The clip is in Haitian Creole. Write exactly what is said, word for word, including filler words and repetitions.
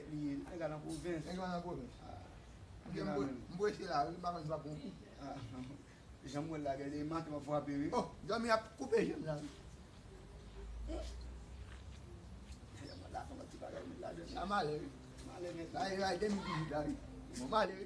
Li ye, nèg la nan pwovens. Nèg la nan pwovens. Ah, M gen m prese la wi, m pa konn si m ap pran kou. Ah, jan m wè l la, gade maten m ap frape wi. Oh, zanmi ap koupe je m la wi. Sa malè wi. Malè nèt. La e la e de mil dizuit la wi. Bon, malè wi.